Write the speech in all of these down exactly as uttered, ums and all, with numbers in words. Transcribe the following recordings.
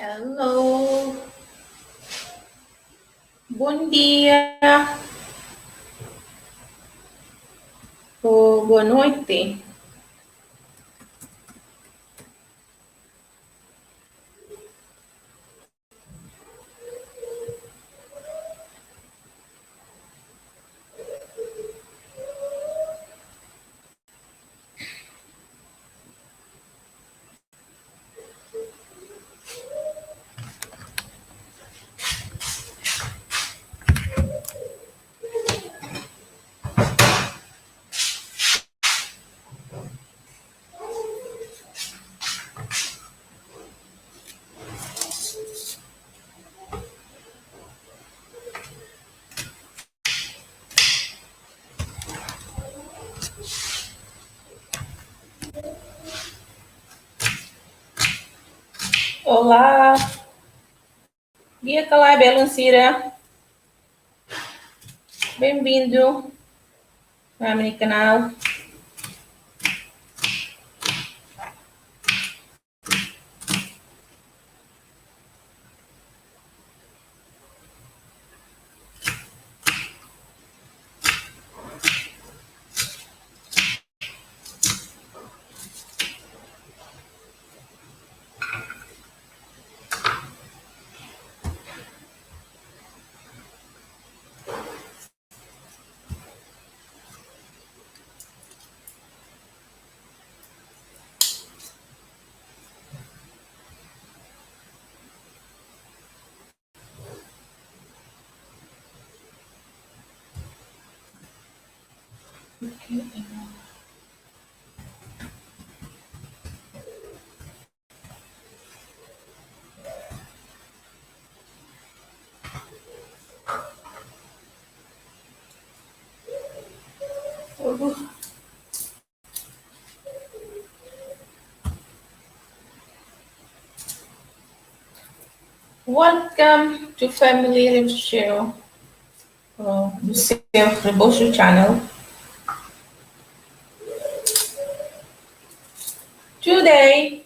Hello. Bom dia. Ou boa noite. Olá. Di'ak ka lae, belun sira. Bem-vindo à minha canal. Welcome to Family Live Show, uh, do seu Rebocho channel. Today,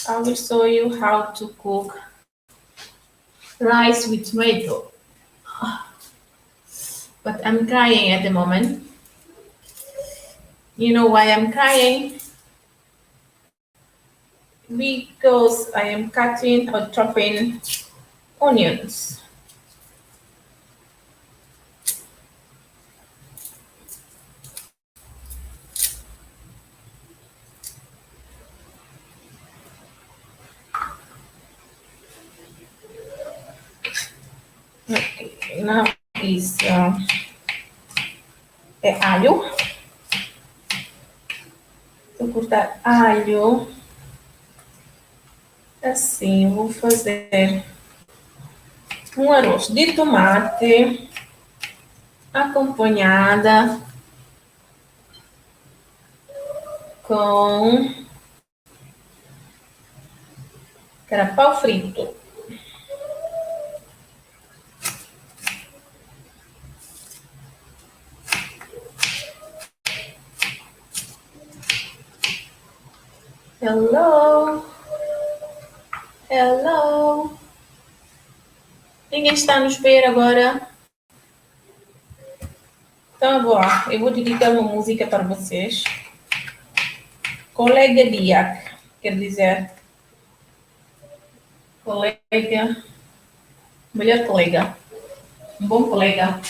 I will show you how to cook rice with tomato. But I'm crying at the moment. You know why I'm crying? Because I am cutting or chopping onions. Okay, now is, uh, é alho. Vou cortar alho. Assim, vou fazer um arroz de tomate acompanhada com carapau frito. Hello. Hello. Quem está nos ver agora? Então, agora, eu vou dedicar uma música para vocês. Kolega di'ak, quer dizer, colega, melhor colega, um bom colega.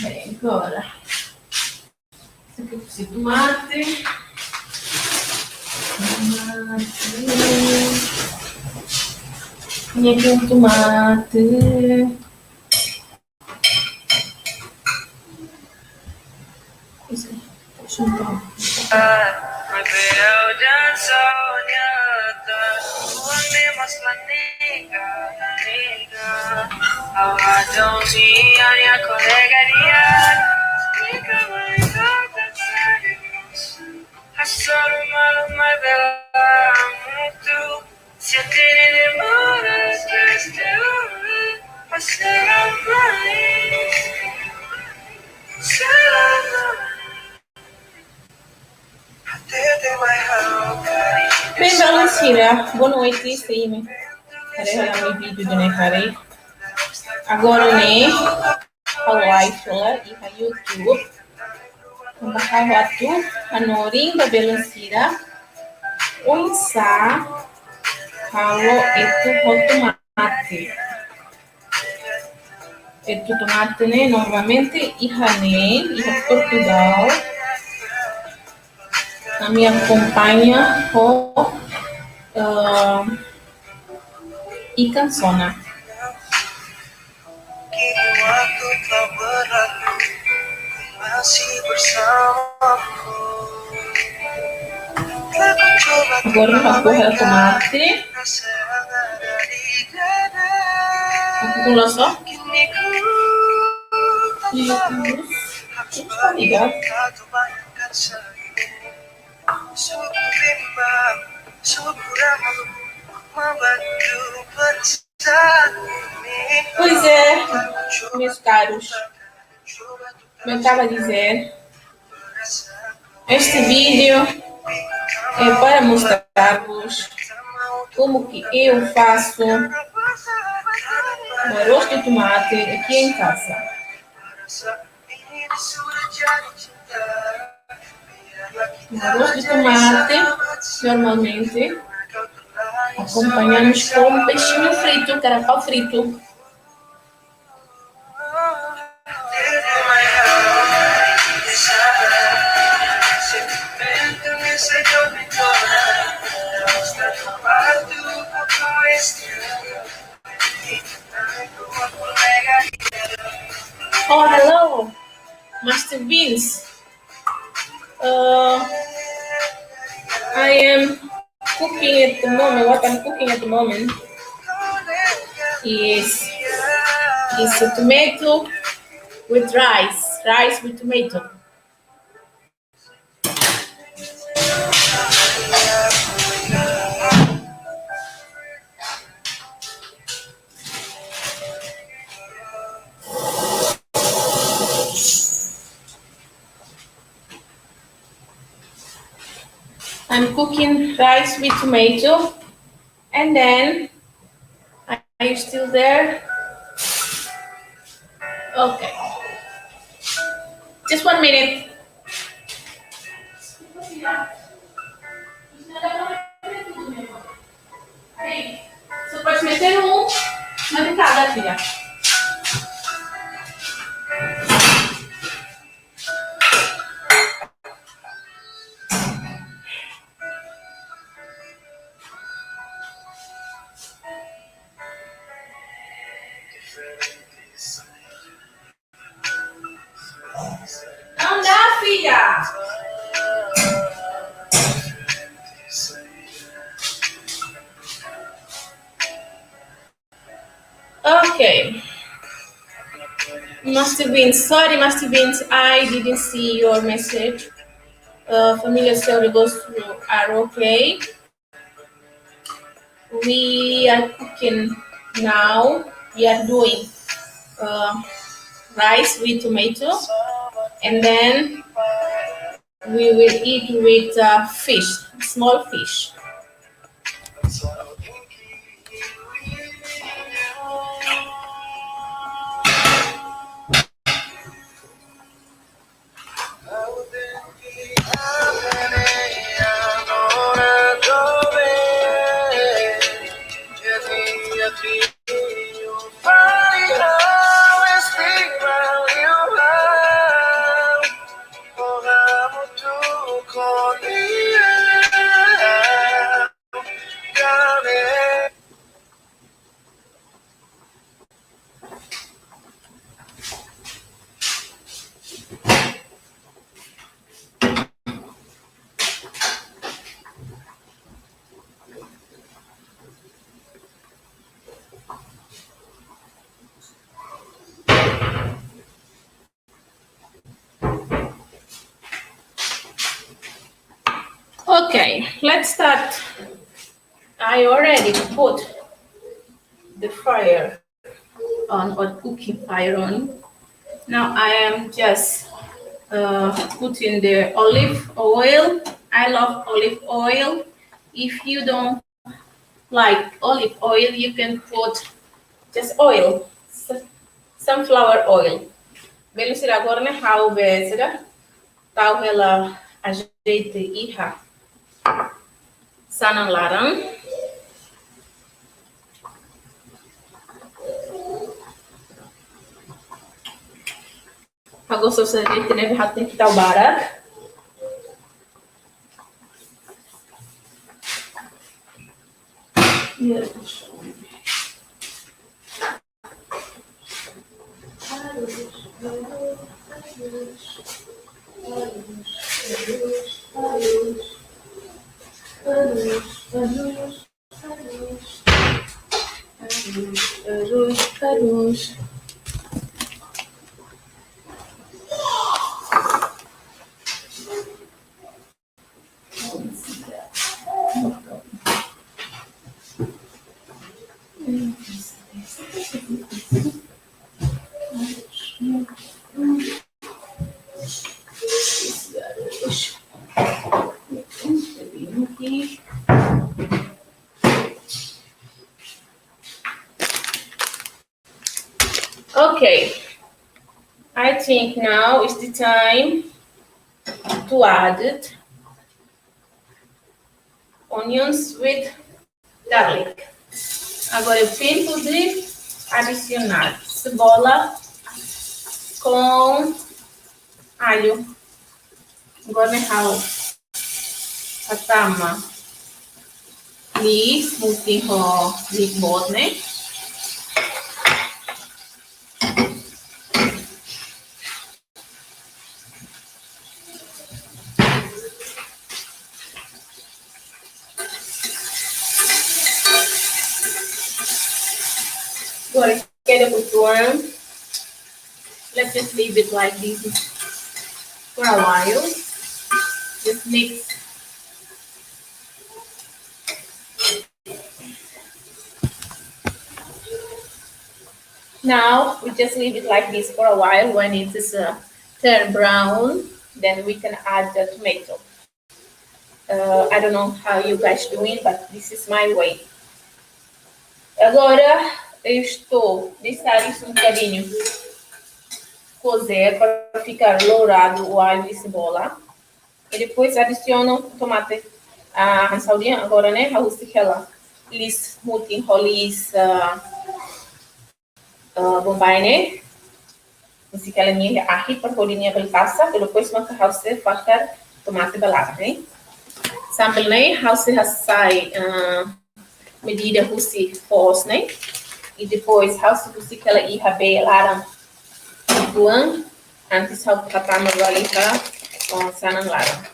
Bem, agora. Esse aqui eu preciso de tomate. Tomate. Tinha aqui um tomate. Isso aí. Deixa eu ver. Bem, belun sira, boa noite, sei me. Haree hela ami vídeo ida-ne'e karik. Agora ne'e, ha'u live hela iha YouTube. Tanba ha'u atu hanorin ba belun sira oinsá halo etu ho tomate. Etu tomate ne'e normalmente iha ne'e, iha Portugal, ami akompaña ho, eh, ikan sona. Agora ha'u halo tomate. Ha'u halo só. E os, os tá ligado. Pois é, meus caros, como eu estava a dizer, este vídeo é para mostrar-vos como que eu faço o arroz de tomate aqui em casa. O arroz de tomate, normalmente, acompanhamos com um peixinho frito, carapau frito. Oh, hello, Master Beans. Uh, I am cooking at the moment. What I'm cooking at the moment is, is a tomato with rice, rice with tomato. I'm cooking rice with tomato, and then, are you still there? Okay. Just one minute. Aí, você pode meter um na picada, filha. Não dá, filha! Okay. Master Beans, sorry, Master Beans, I didn't see your message. Uh, família Seu Negócio are okay. We are cooking now. We are doing, uh, rice with tomato, and then we will eat with, uh, fish, small fish. Okay, let's start. I already put the fire on, or cooking fire on. Now I am just, uh, putting the olive oil. I love olive oil. If you don't like olive oil, you can put just oil, s-, sunflower oil. Belun sira, agora ne'e ha'u be sira tau hela azeite iha sanan laran. Ha'u gosta azeite ne'ebé ha'u tenke tau barak. Okay, I think now is the time to add onions with garlic. Agora é o tempo de adicionar cebola com alho. Agora ne'e ha'u hatama liis mutin ho liis boot ne'e. Agora keda uitoan. Let's just leave it like this for a while. Just mix. Now we just leave it like this for a while. When it is, uh, turn brown, then we can add the tomato. Uh, I don't know how you guys doing, but this is my way. Agora eu estou deixar isso um bocadinho cozer para ficar dourado o alho e cebola. E depois adiciono tomate. Ah, saudinha agora, ne'e, ha'u sei hela liis mutin ho liis, ah, ah, Bombay ne'e. Husik hela nia ahi para hodi nia bele tasa, depois maka ha'u sei fakar tomate ba laran, ne'e. Sambil ne'e, ha'u sei hasai, ah, medida husi foos ne'e. E depois ha'u sei husik hela iha bee laran uitoan, antes ha'u hatama ba iha, ah, sanan laran.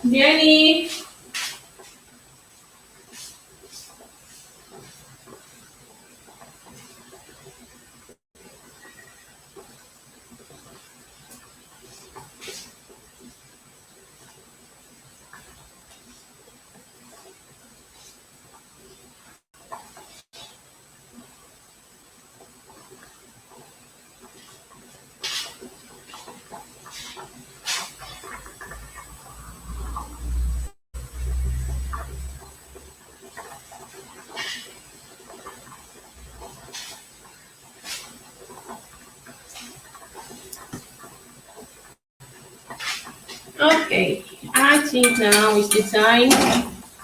Jenny. Okay, I think now is the time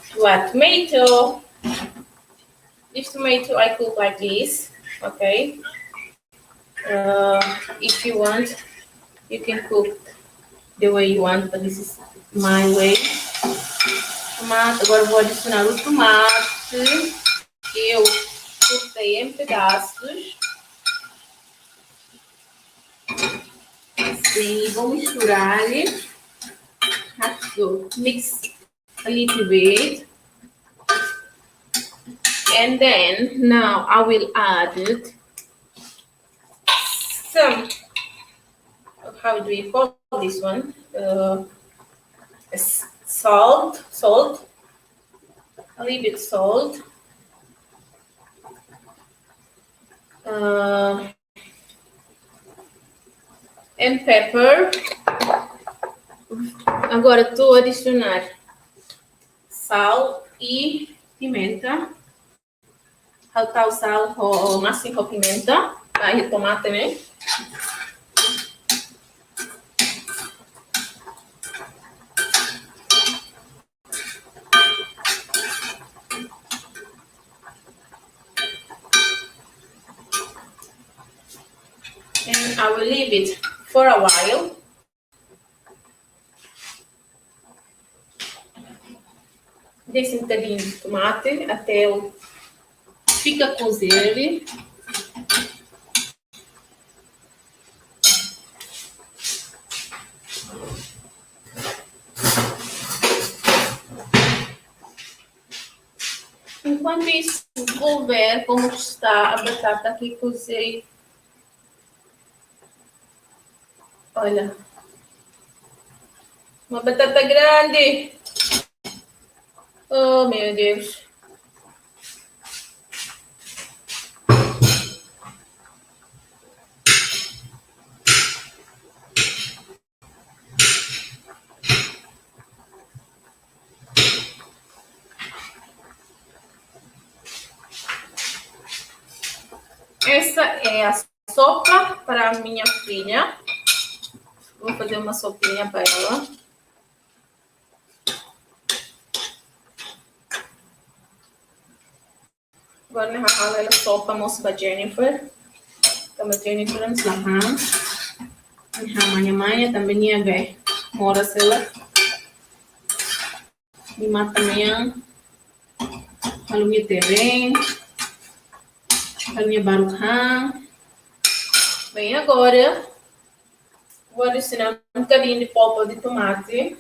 to add tomato. This tomato I cook like this, okay? Uh, if you want, you can cook the way you want, but this is my way. Tomate, agora vou adicionar o tomate que eu cortei em pedaços. Assim, vou misturar. Have to mix a little bit. And then now I will add some, how do we call this one? Uh, s-, salt, salt, a little bit salt. Uh, and pepper. Agora estou a adicionar sal e pimenta. Ha'u tau sal ho, masin ho pimenta, ba iha tomate ne'e. And I will leave it for a while. Deixa um bocadinho de tomate até ele ficar cozido. Enquanto isso, vou ver como está a batata que cozi. Olha. Uma batata grande. Oh, meu Deus. Essa é a sopa para a minha filha. Vou fazer uma sopinha para ela. Agora ne'e ha'u halo hela sopa mós ba Jennifer. Tanba Jennifer ne'e la han. Ne'e ha'u manya-manya, tanba nia agora moras hela. Nia matan nian. Halo nia terrén. Halo nia baruk han. Bem, agora vou adicionar um bocadinho de polpa de tomate.